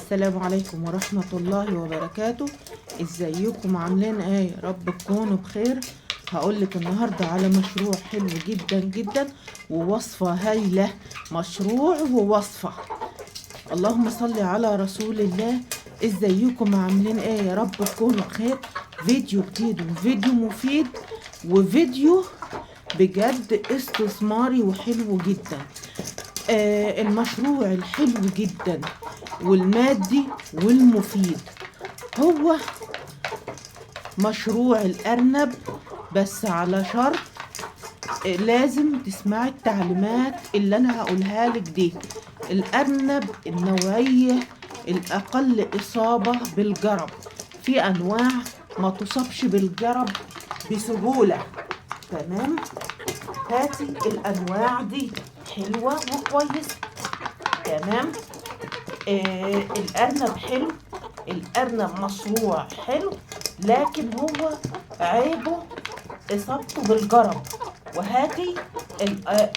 السلام عليكم ورحمة الله وبركاته. ازيكم عاملين ايه؟ يا رب تكونوا بخير. هقولك النهاردة على مشروع حلو جدا جدا ووصفة هايلة، مشروع ووصفة. اللهم صل على رسول الله. ازيكم عاملين ايه؟ يا رب تكونوا بخير. فيديو جديد وفيديو مفيد وفيديو بجد استثماري وحلو جدا. المشروع الحلو جدا والمادي والمفيد هو مشروع الأرنب، بس على شرط لازم تسمعي التعليمات اللي أنا هقولها لك دي. الأرنب النوعية الأقل إصابة بالجرب، في أنواع ما تصابش بالجرب بسهولة، تمام؟ هاتي الأنواع دي حلوة وكويسة، تمام؟ الأرنب حلو، الأرنب مشروع حلو، لكن هو عيبه إصابته بالجرب. وهاتي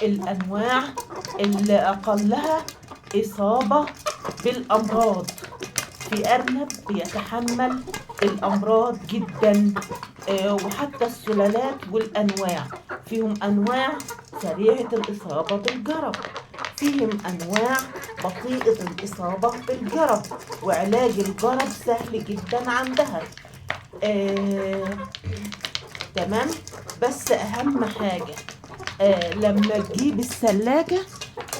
الأنواع اللي أقلها إصابة بالأمراض. في أرنب بيتحمل الأمراض جدا، وحتى السلالات والأنواع، فيهم أنواع سريعة الإصابة بالجرب، فيهم أنواع بطيئة الإصابة بالجرب، وعلاج الجرب سهل جدا عندها. تمام. بس أهم حاجة لما تجيب السلاكة،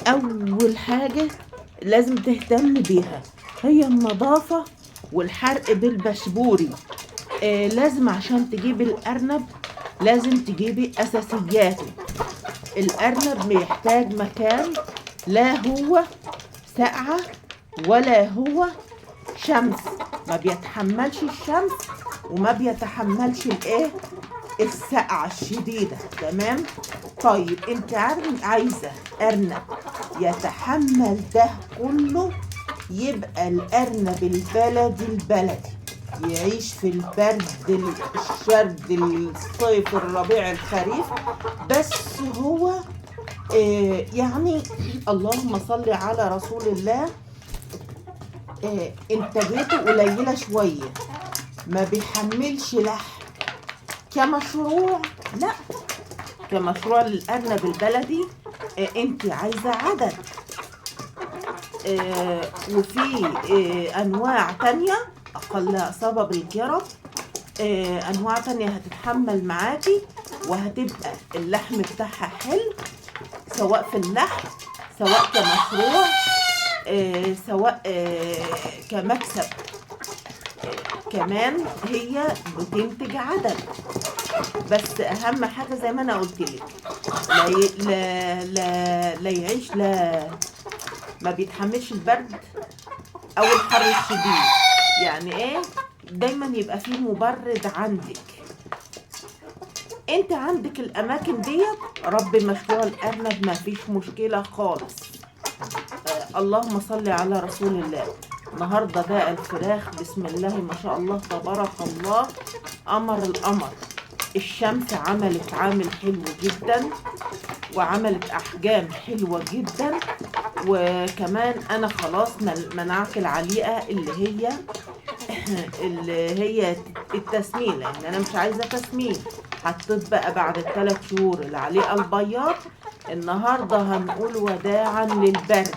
أول حاجة لازم تهتم بيها هي النظافة والحرق بالبشبوري. لازم عشان تجيب الأرنب لازم تجيبي أساسياته. الأرنب بيحتاج مكان لا هو ساقعة ولا هو شمس، ما بيتحملش الشمس وما بيتحملش السقعة الشديدة، تمام؟ طيب انت عايزة أرنب يتحمل ده كله، يبقى الأرنب البلدي البلدي يعيش في البرد الشرد الصيف الربيع الخريف، بس هو يعني اللهم صل على رسول الله، انتاجيته قليلة شوية، ما بيحملش لحم كمشروع. لا، كمشروع للأرنب البلدي انت عايزة عدد، وفي أنواع تانية أقل إصابة بالجرب، أنواع تانية هتتحمل معاكي وهتبقى اللحم بتاعها حلو، سواء في اللحم سواء كمشروع، سواء كمكسب. كمان هي بتنتج عدد. بس أهم حاجة زي ما أنا قلت لك، لا لا لا يعيش، لا ما بيتحملش البرد أو الحر الشديد. يعني إيه؟ دايما يبقى فيه مبرد عندك. انت عندك الاماكن ديت، ربي مشروع الارنب ما فيش مشكلة خالص. اللهم صل على رسول الله. النهارده بقى الفراخ بسم الله ما شاء الله تبارك الله، قمر القمر. الشمس عملت عامل حلو جدا وعملت احجام حلوة جدا، وكمان انا خلاص منعت العليقه اللي هي التسمين، لان انا مش عايزه تسمين. حطيت بقى بعد الثلاث شهور العليقه البياض. النهارده هنقول وداعا للبرد،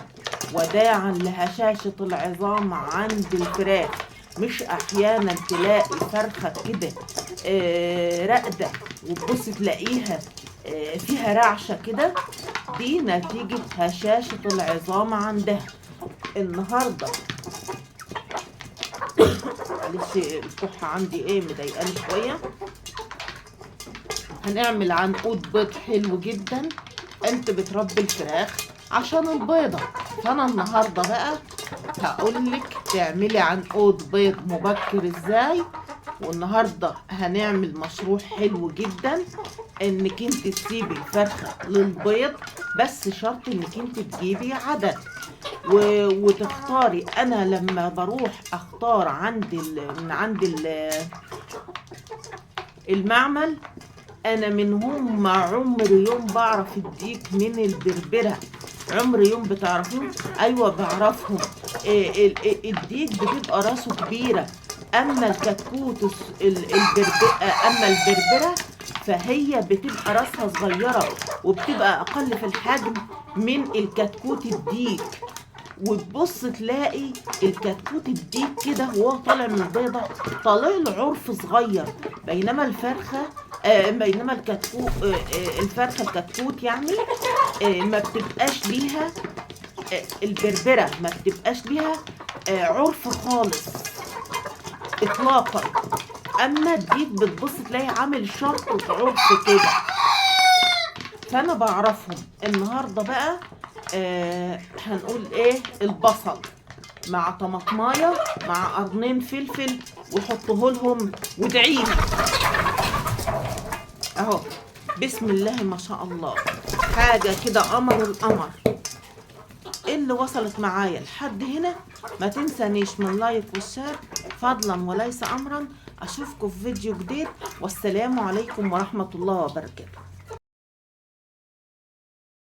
وداعا لهشاشه العظام عند الفراخ. مش احيانا تلاقي فرخة كده راقده وتبص تلاقيها فيها رعشه كده، دي نتيجة هشاشة العظام عندها. النهارده معلش الكحه عندي مضايقاني شوية. هنعمل عنقود بيض حلو جدا. انت بتربي الفراخ عشان البيضة، فانا النهارده بقى هقولك تعملي عنقود بيض مبكر ازاي. والنهارده هنعمل مشروع حلو جدا، انك انت تسيبي الفرخه للبيض، بس شرط انك انت تجيبي عدد وتختاري. انا لما بروح اختار من عند المعمل، انا من هم عمري يوم بعرف الديك من البربره. عمري يوم بتعرفيهم؟ ايوه بعرفهم. الديك بتبقى راسه كبيرة، اما الكتكوت اما البربره فهي بتبقى راسها صغيرة وبتبقى اقل في الحجم من الكتكوت الديك. وتبص تلاقي الكتكوت الديك كده وهو طالع من البيضة طالع له عرف صغير، بينما الفرخه بينما الكتكوت الفرخه الكتكوت يعني ما بتبقاش ليها البربره ما بتبقاش ليها عرف خالص اطلاقا. اما الديك بتبص تلاقي عامل شرطة عرف كده. فانا بعرفهم. النهارده بقى هنقول ايه؟ البصل مع طماطمايه مع قرنين فلفل، وحطه لهم وادعيلي اهو. بسم الله ما شاء الله، حاجة كده قمر القمر. اللي وصلت معايا لحد هنا ما تنسانيش من like وال share فضلا وليس امرا. اشوفكم في فيديو جديد، والسلام عليكم ورحمة الله وبركاته.